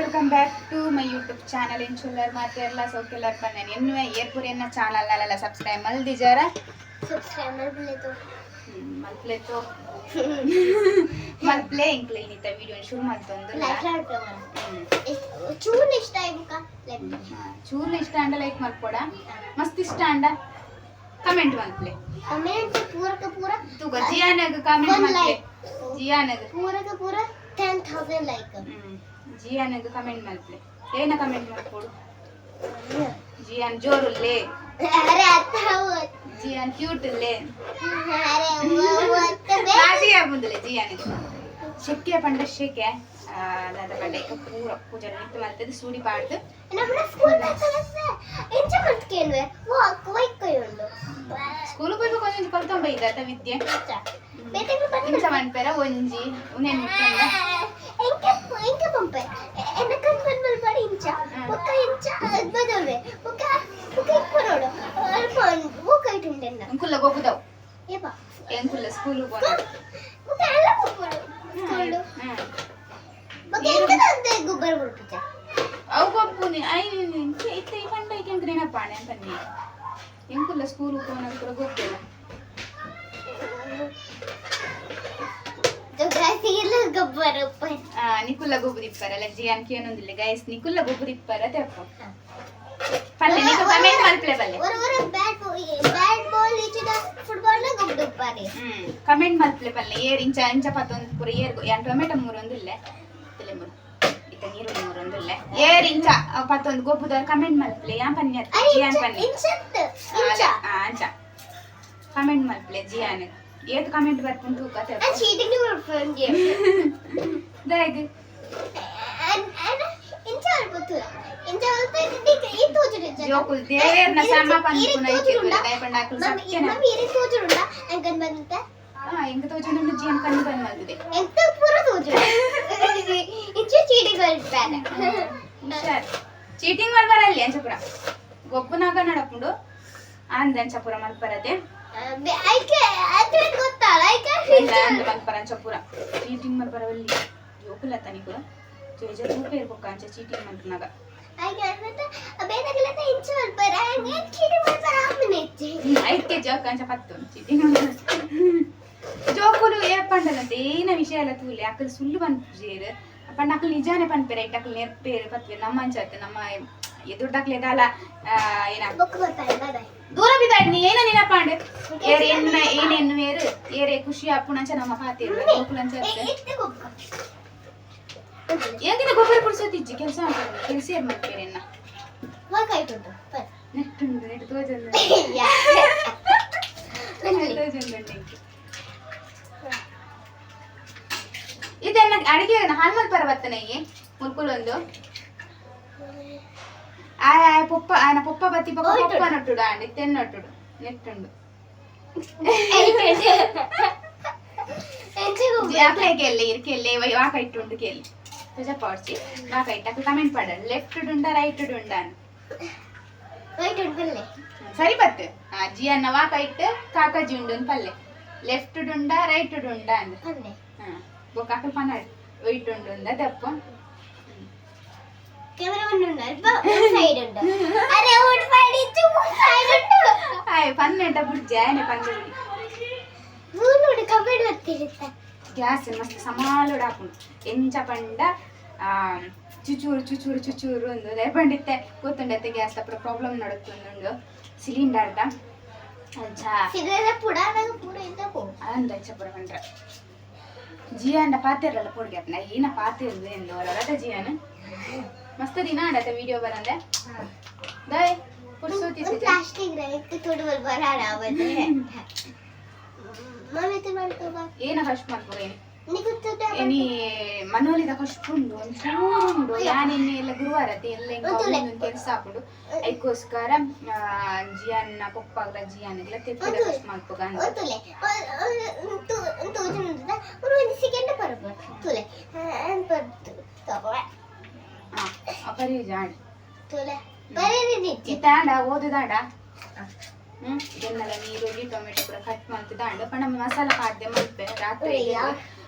Welcome back to my YouTube channel. ಎಂಚುಲ್ಲರ್ ಮಾತೆರ್ಲ? ಸೌಖ್ಯಲ್ಲರ್ ಪಂದೇನ್ ಎನ್ನುವೆ. ಏರ್ಪುರ್ ಎನ್ನ channel ಅಲ್ಲ ಸಬ್ಸ್ಕ್ರೈಬ್ ಮಲ್ದಿಜಾರ? ಸಬ್ಸ್ಕ್ರೈಬ್ ಮಲ್ಪುಲೆತೋ. ಮಲ್ಪ್ಲೆತೋ, ಮಲ್ಪ್ಲೆ. ಎಂಕ್ಲೆ ಇನ್ನಿತ ವಿಡಿಯೋ ಶುರು ಮಲ್ತೊಂದು. ಲೈಕ್ ಮಲ್ಪುಲೆ. ಚೂರು ಇಷ್ಟ ಆಯ್ಬುಕ ಲೈಕ್. ಚೂರ್ನ ಇಷ್ಟ ಅಂಡ ಲೈಕ್ ಮಲ್ಪೊಡ, ಮಸ್ತ್ ಇಷ್ಟ ಅಂಡ ಕಮೆಂಟ್ ಮಲ್ಪ್ಲೆ. ಕಮೆಂಟ್ ಪೂರಕ ಪೂರ. ತೂಕ, ಜಿಯಾನಗ್ ಕಮೆಂಟ್ One ಮಲ್ಪ್ಲೆ. Like. ಜಿಯಾನಗ್. ಪೂರಕ ಪೂರ 10,000 ಲೈಕ್. ಜಿಯಾನಗ್ ಕಮೆಂಟ್ ಮಲ್ಪ್ಲೆ. ಏನ ಕಮೆಂಟ್ ಮಲ್ಪೊಡು? ಜಿಯಾನ್ ಜೋರುಲ್ಲೆ. ಅರೆ ಅತ್ತ. ಜಿಯಾನ್ ಕ್ಯೂಟ್ ಉಲ್ಲೆ. ಅರೆ ಒತ್ತ. ನಾಸಿಗೆ ಆಪುಂದುಲೆ ಜಿಯಾನ್. ಶೆಕ್ಕೆ ಪಂಡ ಶೆಕೆ ದಾದ ಪಂಡ ಇಕ ಪೂರ ಪೂಜೆ ನಿತ್ತು ಮಲ್ತದ ಸೂಡಿ ಪಾಡ್ದು. ನಮ್ಮ ಸ್ಕೂಲ್ ಎಂಚ ಮಲ್ತ್ ಕೇಳುವೆ ವಾಕ್ ವೈಕ್ ಉಂಡು. ಸ್ಕೂಲ್ ಪೋಯ್ಪ ಕೊಂಚ ಕಲ್ತೊಂಬ ಇದ್ದಾತ ವಿದ್ಯೆ. ಬೇತೆ. ಇಂಚ ಮನ್ಪೆರ ಒಂಜಿ ಉಂದೆನ್ ಮುಟ್ಟಂಡ. ಎಂಕ ಎಂಕ ಪಂಪೆ ಎನ್ನ ಕಣ್ ಬಂದ್ ಮಲ್ಪಡ ಇಂಚ ಬೊಕ್ಕ ಇಂಚ ಬದಲ್ವೆ ಬೊಕ್ಕ ಬೊಕ್ಕ ಇಪ್ಪು ನೋಡು ಅಲ್ಪ ಬೊಕ್ಕ ಇಟ್ಟುಂಡೆನ್ನ. ಎಂಕುಲ್ಲ ಗೊಬ್ಬುದವು. ಏಪ? ಎಂಕುಲ್ಲ ಸ್ಕೂಲ್ ಪೋನ. ಬೊಕ್ಕ ಎಲ್ಲ ಗೊಬ್ಬರು ಸ್ಕೂಲ್. ಬೊಕ್ಕ ಎಂತ ಗೊಬ್ಬರ ಬುಡ್ಪಿಚ. ಅವು ಗೊಬ್ಬುನಿ I ಇತ್ತೆ ಈ ಪಂಡ ಐಕೆ ಎಂಕ್ ನೆನಪಾಣೆ ಪನ್ನಿ. ಎಂಕುಲ್ಲ ಸ್ಕೂಲ್ ಪೋನಾಗ ಪೂರ ಗೊತ್ತಿಲ್ಲ. ಗೊಬ್ಬರ. ನಿಕುಲ್ಲ ಗೊಬ್ಬುದಿಪ್ಪರಲ್ಲ? ಜಿಯಾನ್ ಕೇನೊಂದಿಲ್ಲ ಗೈಸ್, ನಿಕುಲ್ಲ ಗೊಬ್ಬುದಿಪ್ಪರ ತೆಪ್ಪು ಪಲ್ಲೆ. ನಿಕ ಕಮೆಂಟ್ ಮಲ್ಪ್ಲೆ ಬಲ್ಲೆ. ಒರ ಒರ ಬ್ಯಾಟ್ ಬ್ಯಾಟ್ ಬಾಲ್ ಇಚ್ಚಿದ ಫುಟ್ಬಾಲ್ ನ ಗೊಬ್ಬರ. ಕಮೆಂಟ್ ಮಲ್ಪ್ಲೆ ಪಲ್ಲೆ. ಏರ್ ಇಂಚ ಇಂಚ ಪತ್ತೊಂದು ಪೂರ ಏರ್ ಯಾನ್ ಟೊಮೆಟೊ ಮೂರೊಂದಿಲ್ಲ ಇತ್ತಲೆ ಮೂರು ಇತ್ತ ನೀರುಳ್ಳಿ ಮೂರೊಂದಿಲ್ಲ. ಏರ್ ಇಂಚ ಪತ್ತೊಂದು ಗೊಬ್ಬುದವ್ರು ಕಮೆಂಟ್ ಮಲ್ಪ್ಲೆ. ಯಾನ್ ಪನ್ನಿ ಅತ್ತ, ಜಿಯಾನ್ ಪನ್ನಿ. ಇಂಚತ್ ಇಂಚ. ಅಂಚ ಕಮೆಂಟ್ ಮಲ್ಪ್ಲೆ ಜಿಯಾನ್. ಏತ್ ಕಮೆಂಟ್ ಬರ್ಪುಂಡು ತೂಕ. And cheating to ದಾಯಗ್? And and ಇಂಚ ಅಲ್ಪತ್ತು ಇಂಚ ಅಲ್ಪ ಈ ತೋಜುಡು. ಜೋಕುಲ್ ದೇವೇರ್ನ ಸಮ ಪನ್ಪುನ ಐಕೆ ದಾಯ ಪಂಡ ಅಕುಲು ಸತ್ಯನ. ಮಮ್ಮಿ, ಇರಿ ತೋಜುಡುಂಡ ಅಂಕನ್ ಬಂತ? ಹಾ, ಎಂಕ ತೋಜೊಂದುಂಡು. ಜಿಯಾನ್ ಕಣ್ಣು ಬಂದ್ ಮಲ್ತಿದೆ. ಎಂತ ಪೂರ ತೋಜುಡು. ಇಂಚ ಚೀಟಿಂಗ್ ಮಲ್ಪಾರೆ. ಹುಷಾರ್, ಚೀಟಿಂಗ್ ಮಲ್ಪರಲ್ಲಿ. ಅಂಚಪುರ ಗೊಬ್ಬುನಾಗ ನಡಪುಂಡು ಅಂದ ಅಂಚಪುರ ಮಲ್ಪರತೆ. ಐಕೆ ಅದು ಗೊತ್ತಲ್ಲ ಐಕೆ. ಅಂದ್ ಮಲ್ಪರ ಅಂಚಪುರ ಚೀಟಿಂಗ್ ಮಲ್ಪರವಲ್ಲಿ. ಜೋಕುಲ ತನಿ ಕೂಡ ಜೋಜ ತೂಪೇರ್ ಬೊಕ್ಕ ಅಂಚ ಚೀಟಿಂಗ್ ಮಲ್ಪನಾಗ. ಐಕೆ ಅನ್ಬಂತ ಬೇರೆಗೆಲ್ಲ ಇಂಚ ಮಲ್ಪಾರೆ ಹಂಗೆ ಚೀಟಿಂಗ್ ಮಲ್ಪಾರೆ ಆಮೇಲೆ ಹೆಚ್ಚಿ. ಐಕೆ ಜೋಕ್ ಅಂಚ ಪತ್ತು ಚೀಟಿಂಗ್. ಜೋಕುಲು ಏಪಂಡಲಂತೆ ಏನ ವಿಷಯ ಎಲ್ಲ ತೂಲೆ ಅಕಲ್ ಸುಳ್ಳು ಪನ್ಪುಜೇರು ಪಂಡ ಅಕಲ್ ನಿಜಾನೆ ಪನ್ಪೆರೆ. ಐಟ್ ಅಕಲ್ ನೆರ್ಪೇರು ಪತ್ವೆ. ನಮ್ಮ ಅಂಚತ್ ನಮ್ಮ ಎದುರ್ದಾಕ್ಲೆ ದಾಲ ಏನ. ಬೊಕ್ಕ ಬರ್ತಾರೆ, ಬಾಯ್ ಬಾಯ್. ದೂರ ಬಿದ್ದಾಡ್ ನೀ ಏನ ನೆನಪಾಂಡ್. ಏರ್ ಎನ್ನ ಏನ್ ಎನ್ನುವೇರು ಏರೆ ಖುಷಿ ಆಪುಣಂಚ ನಮ್ಮ ಪಾತೇರು ಜೋಕುಲು ಅಂಚ. ಇತ್ತೆ ಗೊಬ್ಬ. ಏಕಿನ ಗೊಬ್ಬರ ಪುಡ್ಸೋತಿಜ್ಜಿ. ಕೆಲಸ ಮಾಡ್ತಾರೆ, ಕೆಲಸ ಏರ್ ಮಾಡ್ತೇನೆ ಎನ್ನ. ವರ್ಕ್ ಆಯ್ತು. ನೆಟ್ಟುಂಡು, ನೆಟ್ಟು ತೋಜಂದು ತೋಜಂದು. ಇದನ್ನ ಅಡಿಗೆ ಹಾಲ್ ಮಲ್ಪರ ಬತ್ತನೆಗೆ ಮುಲ್ಕುಲೊಂದು ಆಯ್ ಆಯ್ ಪೊಪ್ಪ ಆಯನ ಪೊಪ್ಪ ಬತ್ತಿ ಪೊಪ್ಪ ಪೊಪ್ಪ ನಟ್ಟುಡು ಆಂಡ್ ಇತ್ತೆನ್ ನಟ್ಟುಡು ನೆಟ್ಟುಂಡು. ಅಕ್ಲೆ ಕೇಳಿ ಇರ್ ಕೇಳಿ ವಾಕ ಇಟ್ಟುಂಡು ಕೇಳಿ ತುಜ ಪಾಡ್ಸಿ ವಾಕ ಇಟ್ಟು ಅಕ್ಲೆ ಕಮೆಂಟ್ ಪಾಡಂಡು ಲೆಫ್ಟ್ ಡುಂಡ ರೈಟ್ ಡುಂಡ. ಸರಿ ಬತ್ತು. ಆ ಅನ್ನ ವಾಕ ಇಟ್ಟು ಕಾಕಾಜಿ ಉಂಡು ಪಲ್ಲೆ ಲೆಫ್ಟ್ ಡುಂಡ ರೈಟ್ ಡುಂಡ ಅಂದ್. ಹಾ, ಬೊಕ್ಕ ಅಕ್ಲೆ ಪನಾಡ್ ವೈಟ್ ಉಂಡು ಅಂದ ದಪ್ಪ. ಕೆಮರಾ ಉಂಡು ಅಲ್ಪ ಸೈಡ್ ಉಂಡು. ಅರೆ ಔಟ್ ಸೈಡ್ ಇತ್ತು ಸೈಡ್ ಉಂಡು. ಆಯ್ ಪನ್ನೆಂಟ ಬುಡ್ಜೆ ಆಯ್ನೆ ಪಂಜೆ. ನೋಡು, ಕಮೆಂಟ್ ಬರ್ತಿರುತ್ತೆ. ಗ್ಯಾಸ್ ಮಸ್ತ್ ಸಮಾಲೋಡ್ ಹಾಪುಂಡು. ಎಂಚ ಪಂಡ ಚುಚೂರು ಚುಚೂರು ಚುಚೂರು ಒಂದು ಪಂಡಿತ್ತೆ ಗೊತ್ತುಂಡತ್ತೆ. ಗ್ಯಾಸ್ ಅಪ್ರ ಪ್ರಾಬ್ಲಮ್ ನಡುತ್ತುಂಡು ಸಿಲಿಂಡರ್ದ ಅಂಚ. ಸಿಗರೆಲ್ಲ ಪುಡಾನಾಗ ಪೂರ ಇಂತ ಪೋ. ಅಂದ ಅಂಚ ಪೂರ ಪಂಡ್ರ ಜಿಯಾಂಡ ಪಾತೆರಲ್ಲ ಪೊಡ್ಗೆ ಅಪ್ನ ಏನ ಪಾತೆರ್ದು ಎಂದು ಅಲ್ಲ. ಜಿಯಾನ್ ಮಸ್ತ್ ದಿನ ಆಡತ್ತೆ ವಿಡಿಯೋ ಬರಂದೆ ದಾಯ್ ಪುರ್ಸೋತಿ. ಪ್ಲಾಸ್ಟಿಕ್ ರೈಟ್ ತೋಡು ಬರಾಡ ಅವತ್ತೆ ಮಮ್ಮಿ ಮಾಡ್ಕೋ ಬಾ. ಏನ ಫಸ್ಟ್ ಮಲ್ಪುಗ ಏನು? ನಿಕ್ಕು. ಎನಿ ಮನೋಲಿದ ಕಷ್ಟ ಉಂಡು, ಒಂಚೂರು ಉಂಡು. ಯಾನ್ ಇನ್ನು ಎಲ್ಲ ಗುರುವಾರ ಅತ್ತೆ ಎಲ್ಲ ಕೆಲಸ ಹಾಕೊಂಡು ಐಕೋಸ್ಕರ ಜಿಯಾನ್ನ ಪೊಪ್ಪಾಗ್ಲ ಜಿಯಾನ್ಗ್ಲ ತೆಪ್ಪದ ಕಷ್ಟ ಮಲ್ಪುಗ ಅಂತ. ತುಲೆ ಒಂದು ಸೆಕೆಂಡ್ ಬರಬ ತುಲೆ ತಗೋ. ಹಾ, ಪರಿ ಜಾಡ್. ತುಲೆ ಬರೀ. ಇತ್ತಾಂಡ ಓದುದಾಂಡ. ಇದನ್ನೆಲ್ಲ ನೀರುಳ್ಳಿ ಟೊಮೆಟೊ ಪೂರ ಕಟ್ ಮಲ್ತದಾಂಡ ಪಂಡ ಮಸಾಲ ಪಾಡ್ದೆ ಮಲ್ಪೆ ರಾತ್ರಿ.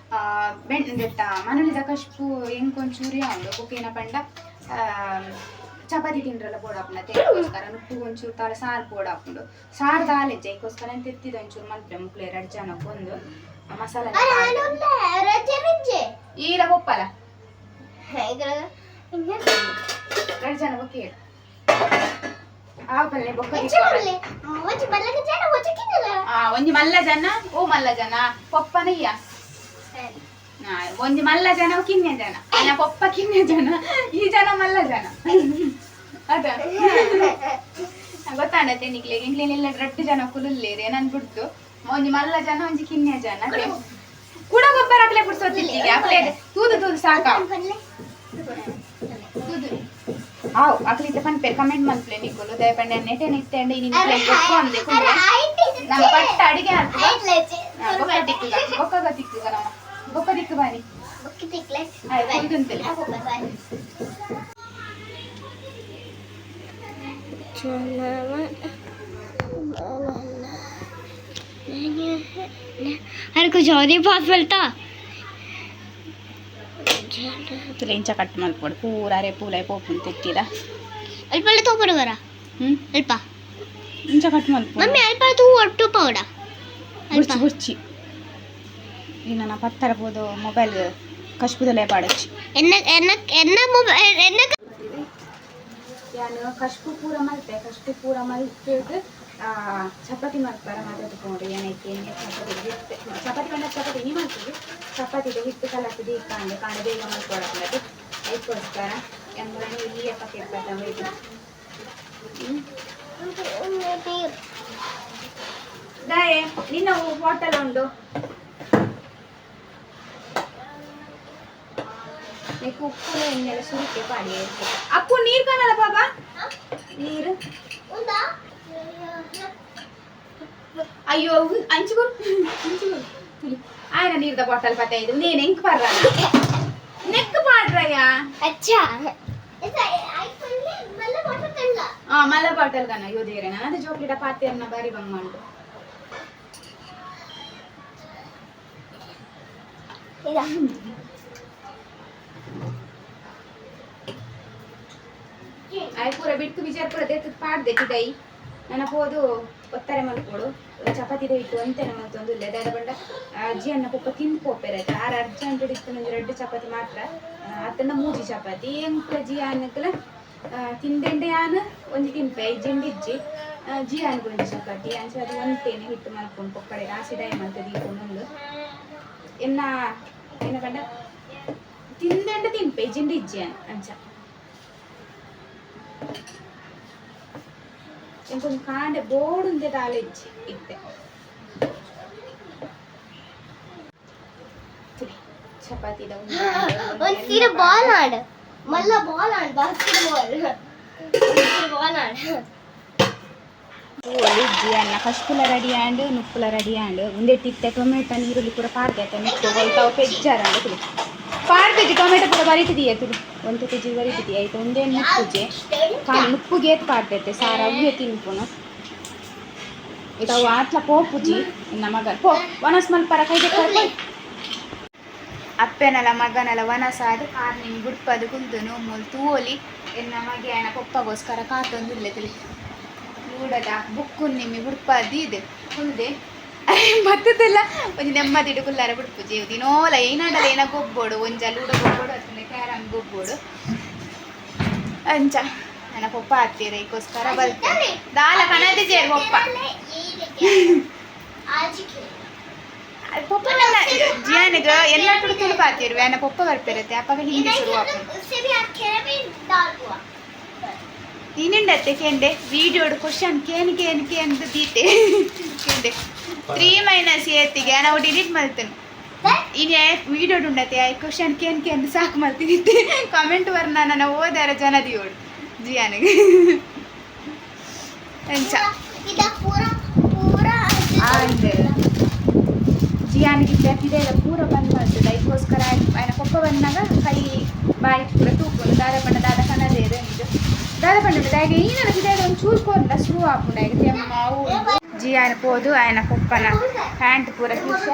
ಬೆಂದೆತ್ತ ಮನಲಿದ ಕಶ್ಪು ಎಂಕೊಂಚೂರಿ ಉಂಡು ಬೊಕ್ಕ ಪಂಡ ಚಪಾತಿ ತಿಂಡ್ರಲ್ಲ ಬೋಡಾಪುಂಡು ಅದಕ್ಕೋಸ್ಕರ ನುಪ್ಪು ಒಂಚೂರು ತಾಳ ಸಾರು ಬೋಡಾಪುಂಡು ಸಾರು ದಾಲೆಜ್ಜ ಐಕೋಸ್ಕರ ತೆತ್ತಿದ ಒಂಚೂರು ಮಲ್ಪೆ ಮುಕ್ಲೆ ಎರಡು ಜನಕ್ಕೆ ಒಂದು ಮಸಾಲ ಅರೆ ಆನುಲ್ಲ ರಜೆ ರಜೆ ಈಲ ಬೊಪ್ಪಲ ಇಂಚ ಎರಡು ಜನ ಬೊಕ್ಕೆ ಆ ಪಲ್ಲೆ ಬೊಕ್ಕ ಬಲ್ಲೆ ಒಂಜಿ ಬಲ್ಲಗ ಜನ ಒಂಜಿ ಕಿನ್ನಲ ಆ ಒಂಜಿ ಮಲ್ಲ ಜನ ಓ ಮಲ್ಲ ಜನ ಪೊಪ್ಪನಯ್ಯ ಒಂಜಿ ಮಲ್ಲ ಜನ ಕಿನ್ನೆ ಜನ ಅಲ್ಲ ಪೊಪ್ಪ ಕಿನ್ನೆ ಜನ ಈ ಜನ ಮಲ್ಲ ಜನ ಅದ ಗೊತ್ತಾಂಡತೆ ನಿಕ್ಲೆ ಇಂಕ್ಲೇನೆಲ್ಲ ರಟ್ಟು ಜನ ಕುಲುಲ್ಲೇರೆ ನನ್ ಬಿಡ್ತು ಒಂಜಿ ಮಲ್ಲ ಜನ ಒಂಜಿ ಕಿನ್ನೆ ಜನ ಕೂಡ ಗೊಬ್ಬರ ಹಾಕ್ಲೆ ಬಿಡ್ಸೋತಿದ್ದೀಗ ಅಕ್ಲೆ ತೂದು ತೂದು ಸಾಕ ಬಲ್ಲೆ ತೂದು ಆವ್ ಅಕ್ಲಿತ ಪನ್ಪೆ ಕಮೆಂಟ್ ಮಲ್ಪ್ಲೆ ನಿಕ್ಕುಲು ದಯಪಂಡೆ ನೆಟೆ ನಿತ್ತೆ ಅಂಡೆ ಇನಿ ನಿಕ್ಲೆ ಗೊತ್ತು ಅಂದೆ ಅರೆ ಆಯ್ತು ನಮ್ಮ ಪಟ್ಟ ಅಡಿಗೆ ಹಾಕುವ ಆಯ್ತು ಬೊಕ್ಕ ತಿಕ್ಕುಗ ಬೊಕ್ಕಗ ತಿಕ್ಕುಗ ನಮ್ಮ ಬೊಕ್ಕ ದಿಕ್ಕು ಬಾನಿ ಬೊಕ್ಕ ತಿಕ್ಲೆ ಆಯ್ತು ಕುಲ್ದುಂತಲೆ ಬಾಯ್ अरे कुछ और ही पास मिलता ತುಲೆ ಇಂಚ ಕಟ್ ಮಲ್ಪೊಡು ಪೂರ ಅರೆ ಪೂಲ ಪೋಪುನ್ ತೆತ್ತಿದ ಅಲ್ಪ ತೋಪಡು ಬರ ಹ್ಮ್ ಅಲ್ಪ ಇಂಚ ಕಟ್ ಮಲ್ಪೊಡು ಮಮ್ಮಿ ಅಲ್ಪ ತೂ ಒಟ್ಟು ಪೌಡ ಬುರ್ಚಿ ಬುರ್ಚಿ ಇನ್ನು ನಾ ಪತ್ತರ ಪೋದು ಮೊಬೈಲ್ ಕಶ್ಪುದಲ್ಲೇ ಪಾಡಚ್ಚಿ ಎನ್ನ ಎನ್ನ ಎನ್ನ ಮೊಬೈಲ್ ಎನ್ನ ಯಾನು ಕಶ್ಪು ಪೂರ ಮಲ್ಪೆ ಕಶ್ಪು ಪೂರ ಮಲ್ಪೆದ್ ಚಪಾತಿ ಮಲ್ಪರ ಮಾತಾಡ್ಕೊಂಡು ಏನೈತೆ ಎಣ್ಣೆ ಚಪಾತಿ ಹಿಟ್ಟು ಚಪಾತಿ ಪಂಡ ಚಪಾತಿ ನೀ ಮಾಡ್ತೀವಿ ಚಪಾತಿದ ಹಿಟ್ಟು ಕಲಸಿ ದೀಕಾಂಡೆ ಕಾಂಡ ಬೇಗ ಮಲ್ಕೊಳಕ್ಕೆ ಅದಕ್ಕೋಸ್ಕರ ಎಂಬುದನ್ನು ಈ ಪಕ್ಕೆ ಇದು ದಾಯೆ ನಿನ್ನ ಹೋಟೆಲ್ ಉಂಡು నీకు ఉప్పు ఎన్నెల సురికే పాడి అప్పు నీరు కానాల బాబా నీరు ఉందా అయ్యో అంచుగురు అంచుగురు ఆయన నీరుದ బాటల్ పత్తైదు నేను ఎంక్ పర్రా నెక్ పాಡ್ರయ్యా అచ్చా మళ్ళీ వాటర్ కన్నా ఆ మల్ల బాటల్ కన్నా అయ్యో దేరేనా అది జోక్లిట పాతి అన్న బారి బంగ ಉಂಟು ఇదా ಆಯ್ ಪೂರ ಬಿಟ್ಟು ವಿಚಾರ ಪೂರ ದೇತದ ಪಾಡ್ದೆ ಪಿದೈ ನನ್ನ ಪೋದು ಒತ್ತಾರೆ ಮಲ್ಪೋಡು ಚಪಾತಿ ಇಟ್ಟು ಅಂತೆನ ಮಲ್ತೊಂದು ಇಲ್ಲ ದಾದ ಬಂಡ ಅಜ್ಜಿ ಅನ್ನ ಪೊಪ್ಪ ತಿಂದು ಪೋಪೆರೈತೆ ಆರು ಅರ್ಜೆಂಟ್ ಇತ್ತು ಒಂಜಿ ರಡ್ಡು ಚಪಾತಿ ಮಾತ್ರ ಅತ್ತಂಡ ಮೂಜಿ ಚಪಾತಿ ಎಂಕ್ಲ ಜಿ ಅನ್ನಕ್ಲ ತಿಂದೆಂಡೆ ಯಾನ್ ಒಂಜಿ ತಿನ್ಪೆ ಇಜ್ಜಿಂಡ ಇಜ್ಜಿ ಜಿ ಅನ್ಗೆ ಒಂಜಿ ಚಪಾತಿ ಅಂಚ ಅದು ಒಂತೇನೆ ಹಿಟ್ಟು ಮಲ್ಕೊಂಡು ಪೊಕ್ಕಡೆ ರಾಸಿ ದಯ ಮಲ್ತ ದೀಕೊಂಡು ಎನ್ನ ಎನ್ನ ಪಂಡ ತಿಂದೆಂಡ ತಿನ್ಪೆ ಇಜ್ಜಿಂಡ ಇಜ್ಜಿ ಅಂಚ ఇంకొంచెం కాంಡೆ ಬೋಡುಂದೆ ದಾಲೆಜ್ಜಿ ಇತ್ತೆ ಚಪಾತಿ ಒಂದು ಸೀರೆ ಬಾಲ್ ಆಡು ಮಲ್ಲ ಬಾಲ್ ಆಡು ಬಾಸ್ಕೆಟ್ ಬಾಲ್ ಬಾಲ್ ಆಡು ಇಜ್ಜಿ ಅನ್ನ ಕಶ್ಪುಲ ರೆಡಿ ಆಂಡ್ ನುಪ್ಪುಲ ರೆಡಿ ಆಂಡ್ ಉಂದೆಟ್ಟಿತ್ತೆ ಟೊಮೆಟೊ ನೀರುಳ್ಳಿ ಪೂರ ಪಾಡ್ದೆ ನುಪ್ಪು ಒಲ್ತಾವು ಪೆಜ್ಜಾರ ಅಂಡ್ ಪಾಡ್ದೆಜ್ಜಿ ಟೊಮೆಟೊ ಪೂರ ಬರಿತಿದೀಯ ತುಳು ಒಂದು ಕೆಜಿ ಬರಿತಿದೀಯ ಆಯ್ತು ಒಂದೇ ನುಪ್ಪುಜೆ ಕಾಲು ನುಪ್ಪುಗೆ ಪಾಡ್ದೈತೆ ಸಾರ ಅವ್ವೆ ತಿನ್ಪುನು ಇದು ಅವು ಆತ್ಲ ಪೋಪುಜಿ ಇನ್ನ ಮಗ ಪೋ ವನಸ್ ಮಲ್ಪರ ಕೈಗೆ ಕರ್ಪೊ ಅಪ್ಪೆನಲ ಮಗನಲ ವನಸಾದ ಕಾರ್ನಿನ್ ಗುಡ್ಪದು ಕುಲ್ದುನು ಮೂಲ್ ತೂವೊಲಿ ಎನ್ನ ಮಗೆ ಆಯನ ಪೊಪ್ಪಗೋಸ್ಕರ ಕಾತೊಂದುಲ್ಲೆ ತುಲಿ ಲೂಡದ ಬುಕ್ಕು ನಿಮ್ಮಿ ಬುಡ್ಪದಿ ಇದೆ ಕುಲ್ದೆ ಬತ್ತದೆಲ್ಲ ಒಂಜಿ ನೆಮ್ಮದಿಡು ಕುಲ್ಲಾರ ಬುಡ್ಪುಜಿ ದಿನೋಲ ಏನಾಡಲ ಏನ ಗೊಬ್ಬೋಡು ಒಂಜ ಲೂಡ ಗೊಬ್ಬೋಡು ಅತ್ತಂದೆ ಕ್ಯಾರಮ್ ಗೊಬ್ಬೋಡು ಅಂಚ ನನ್ನ ಪೊಪ್ಪ ಹತ್ತಿರ ಇದಕ್ಕೋಸ್ಕರ ಬಲ್ತೆ ದಾಲ ಕಣದಿಜೇರ್ ಪೊಪ್ಪ ಪೊಪ್ಪ ನನ್ನ ಜಿಯಾನಿಗ ಎಲ್ಲ ತುಳು ತುಳು ಪಾತಿರು ಆಯನ ಪೊಪ್ಪ ಬರ್ಪಿರತ್ತೆ ಅಪ್ಪಗ ಹಿಂದಿ ಶುರು ಆಪುಂಡು ತಿನ್ನಿಂಡತ್ತೆ ಕೇಂಡೆ ವಿಡಿಯೋಡು ಕ್ವಶನ್ ಕೇನ್ ಕೇನ್ ಕೇಂದು ದೀತೆ ಕೇಂಡೆ 3 ಮೈನಸ್ ಏತಿಗೆ ನಾವು ಡಿಲೀಟ್ ಮಲ್ತೇನೆ ಇನ್ನು ವಿಡಿಯೋಡು ಉಂಡತೆ ಆ ಕ್ವಶನ್ ಕೇನ್ ಕೇನ್ ಸಾಕು ಮಲ್ತಿನಿತ್ತೆ ಕಮೆಂಟ್ ವರ್ಣ ನನ್ನ ಓದಾರ ಜನದಿಯೋಡು ಜಿಯಾನಿಗೆ ಎಂಚ ಅಂದೆ ಜಿಯಾನಿಗೆ ಪಿದೆಲ್ಲ ಪೂರ ಬಂದ್ ಮಲ್ತದೆ ಅದಕ್ಕೋಸ್ಕರ ఆయన ಪೊಪ್ಪ ಬಂದಾಗ ಕೈ ಬಾಯಿ ಪೂರ ತೂಪುನು ದಾದ ಪಂಡ ದಾದ ಕನದೇರು ಇದು ದಾದ ಪಂಡ ದಾಗೆ ಈನಲ ಪಿದೆಲ್ಲ ಒಂದು ಚೂರು ಕೋರ್ಲ ಶುರು ಆಪುಂಡು ಆಯ್ತು ತೆಮ್ಮ ಅವು ಜಿಯಾನ ಪೋದು ఆయన ಪೊಪ್ಪನ ಪ್ಯಾಂಟ್ ಪೂರ ಕಿಶ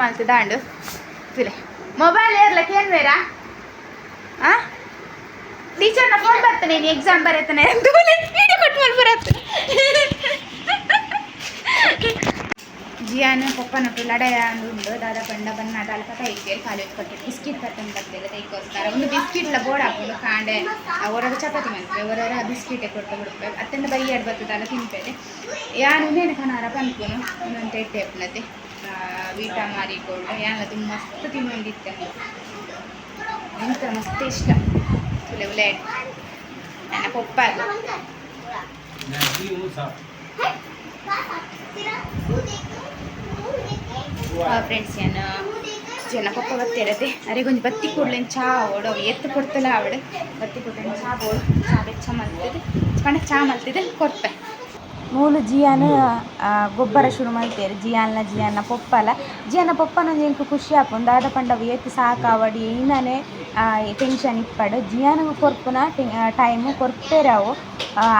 ಮಲ್ತದಾಂಡು ತುಲೆ ಮೊಬೈಲ್ ಏರ್ಲಕ್ಕೆ ಏನು ಬೇರಾ? ಆ ಟೀಚರ್ನ ಫೋನ್ ಬರ್ತಾನೆ, ನೀನು ಎಕ್ಸಾಮ್ ಬರೀತಾನೆ. ವಿಡಿಯೋ ಕೊಟ್ಟು ಮೇಲೆ ಬರತ್ತೆ. ಜಿಯಾನ ಪಪ್ಪನೊಟ್ಟು ಲಡಯ ಉಂಡು. ದಾದ ಪಂಡ ಬನ್ನ ಅಲ್ಪ ತೈತೇರು ಕಾಲೇಜ್ ಕೊಟ್ಟು ಬಿಸ್ಕಿಟ್ ಪತ್ತಂದು ಬರ್ತೇವೆ. ತೈಕೋಸ್ಕರ ಒಂದು ಬಿಸ್ಕಿಟ್ಲ ಬೋರ್ಡ್ ಹಾಕೊಂಡು ಕಾಂಡೆ ಹೊರಗೆ ಚಪಾತಿ ಮಾಡ್ತೇವೆ, ಹೊರಗೆ ಬಿಸ್ಕಿಟೇ ಕೊಟ್ಟು ಬಿಡ್ತೇವೆ. ಅತ್ತಂದ ಬೈಯಾಡ್ ಬರ್ತದಲ್ಲ ತಿಂಪೇದೆ. ಯಾನು ಇನ್ನೇನು ಕನಾರ ಪನ್ಪುನು ಒಂದೊಂದು ಎಟ್ಟೆ ಅಪ್ಪನತೆ ವೀಟಾ ಮಾರಿಕೊಂಡು ಯಾನ ತುಂಬ ಮಸ್ತ್ ತಿನ್ನೊಂದಿತ್ತೆ. ಎಂತ ಮಸ್ತ್ ಇಷ್ಟ ತುಲೆ ಉಲೆ ನನ್ನ ಪಪ್ಪ ಅದು. ಫ್ರೆಂಡ್ಸ್, ಏನು ಜನ ಪಪ್ಪ ಬತ್ತಿರತ್ತೆ. ಅರೆ ಕೊಂಚ ಬತ್ತಿ ಕೂಡ್ಲೇನು ಚಾ ಓಡು ಅವು ಎತ್ತು ಕೊಡ್ತಲ್ಲ ಅವಳು. ಬತ್ತಿ ಕೊಡ್ಲೇನು ಚಾ ಬೋಡು, ಚಾ ಬೆಚ್ಚ ಮಲ್ತಿದ್ದು ಪಂಡ ಚಾ ಮಲ್ತಿದ್ದು ಕೊರ್ಪೆ. ಮೂಲು ಜಿಯಾನ ಗೊಬ್ಬರ ಶುರು ಮಲ್ತೇರು. ಜಿಯಾನ್ಲ ಜಿಯಾನ ಪೊಪ್ಪಲ ಜಿಯಾನ ಪೊಪ್ಪನೊಂದು ಎಂಕ್ ಖುಷಿ ಆಪುಂಡು. ದಾದ ಪಂಡ ಅವು ಏತ್ ಸಾಕಾವಡ್, ಇನ್ನನೆ ಟೆನ್ಷನ್ ಇಪ್ಪಡು. ಜಿಯಾನಗ್ ಕೊರ್ಪುನ ಟೈಮು ಕೊರ್ಪೇರು ಅವು.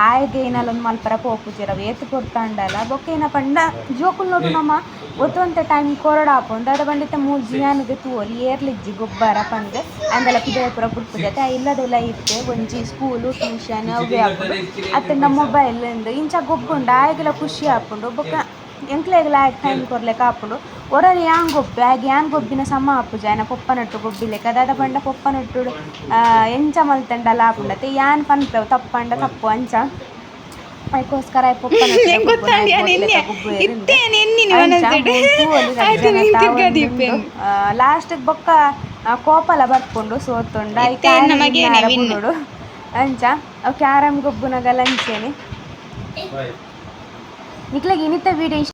ಆಯೆಗ್ ಏನಾಲ ಒಂದು ಮಲ್ಪರ ಪೋಪುಜೆರ್ ಅವು ಏತ್ ಪೊರ್ತಂಡಲ. ಬೊಕ್ಕ ಏನ ಪಂಡ ಜೋಕುಲು ನೋಡು, ನಮ ಒತ್ತೊಂತೆ ಟೈಮ್ ಕೊರೊಡು ಆಪುಂಡು. ದಾದ ಪಂಡ ಇತ್ತೆ ಮೂಲು ಜಿಯಾನಗ್ ತೂವೊಲಿ, ಏರ್ಲಿಜ್ಜಿ ಗೊಬ್ಬರ ಪಂದ್ ಅಂದಲ ಪಿದಯಿ ಪೂರ ಬುಡ್ಪುಜತೆ. ಆ ಇಲ್ಲದೆಲ್ಲ ಇತ್ತೆ ಒಂಜಿ ಸ್ಕೂಲು ಟ್ಯೂಷನ್ ಅವ್ವೆ ಆಪುಂಡು, ಅತ್ತಂಡ ಮೊಬೈಲ್ ಇಂದು ಇಂಚ ಗೊಬ್ಬುಂಡು. ಆಯೆಗ್ಲ ಖುಷಿ ಆಪುಂಡು, ಬೊಕ್ಕ ಎಂಕ್ಲೆಗ್ಲ ಆಯಗ್ ಟೈಮ್ ಕೊರ್ಲೆಕ ಆಪುಂಡು. ಒರೊರಿ ಯಾನ್ ಗೊಬ್ಬೆ ಆಯಗ್ ಯಾನ್ ಗೊಬ್ಬಿನ ಸಮ ಆಪುಜಿ ಆಯನ ಪೊಪ್ಪನೊಟ್ಟು ಗೊಬ್ಬಿಲೆಕ. ದಾದ ಪಂಡ ಪೊಪ್ಪನೊಟ್ಟುಡು ಎಂಚ ಮಲ್ತಂಡಲ ಆಪುಂಡತೆ. ಯಾನ್ ಪನ್ಪೆ ಅವು ತಪ್ಪಂಡ ತಪ್ಪು ಅಂಚ. ಅಯ್ಕೋಸ್ಕರ ಆಯ್ ಪೊಪ್ಪನೊಟ್ಟು ಗೊತ್ತಾಂಡ್ ಯಾನ್ ಎನ್ನೆ ಇತ್ತೆ ಯಾನ್ ಎನ್ನಿನಿ ಮನಸ್ಸುಡ್. ಆಯ್ತು, ನೀನ್ ತಿರ್ಗಾ ದೀಪೇನ್. ಲಾಸ್ಟ್ ಬೊಕ್ಕ ಕೋಪಲ ಬರ್ಪುಂಡು ಸೋತುಂಡ. ಇತ್ತೆ ಎನ್ನ ಮಗೇನೆ win. ಅಂಚ ಅವು ಕ್ಯಾರಮ್ ಗೊಬ್ಬುನಗಲ ಅಂಚೆನೆ. ನಿಕ್ಲೆಗ್ ಇನಿತ ವಿಡಿಯೋ ಇಷ್ಟ